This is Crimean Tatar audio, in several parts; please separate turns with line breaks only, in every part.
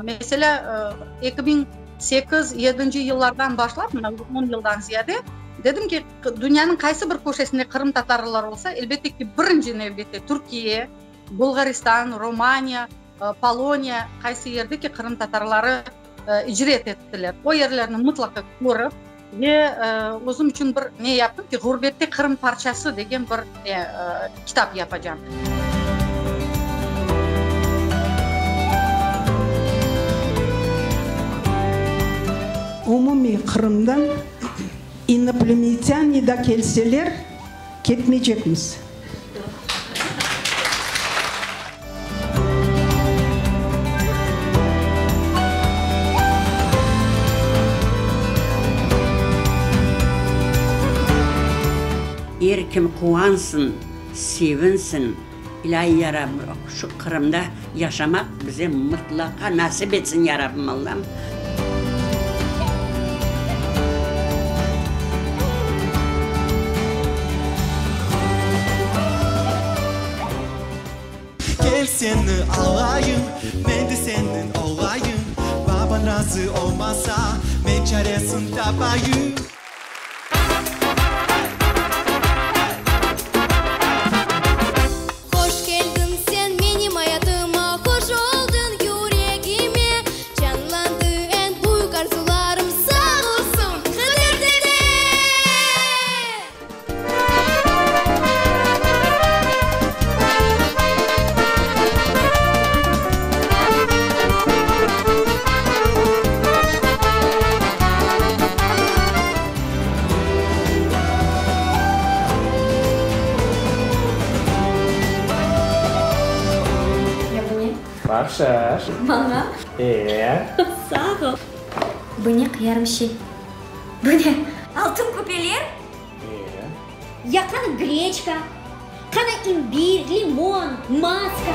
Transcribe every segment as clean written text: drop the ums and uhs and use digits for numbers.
Meselâ, 2008, yedinci yıllardan başlap, mına on yıldan ziyade, dedim ki, dünyanıñ qaysı bir köşesinde qırımtatarlar olsa, elbette ki, birinci nevbette Türkiye, Bulğaristan, Romaniya, Poloniya, qaysı yerde ki qırımtatarları icret ettiler, o yerlerni mıtlaqa körip ve özüm içün bir ne yaptım ki, Ğurbette Qırım parçası degen bir ne kitap yapacam.
Umumiy Qırımdan inoplemetâni da kelseler, ketmeycekmiz.
Er kim quvansın, sevinsin, İlâiy Yarabbim, şu Qırımda yaşamaq bize mıtlaqa nasip etsin, Yarabbim Allam.
Kel seni alayım, men de seniñ olayım, Babañ razı olmasa, men çaresin tapayım.
Hoş keldiñ sen menim ayatıma, Hoş oldıñ yüregime. Canlandı eñ büyük arzularım, Sağ olsun, Hıdır dede!
Ya bu ne?
Bahşış.
Maña?
E.
Sağ ol. Bu ne qıyarım şey? Bu ne? Altın küpeler?
E.
Ya qana greçka? Qana imbir, limon, maska?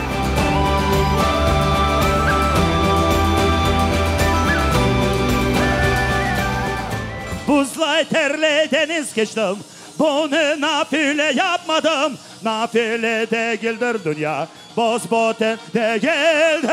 Buzlay terley deñiz keçtim, Bunı nafile yapmadım, Nafile degildir dünya, Bos-boten degildir.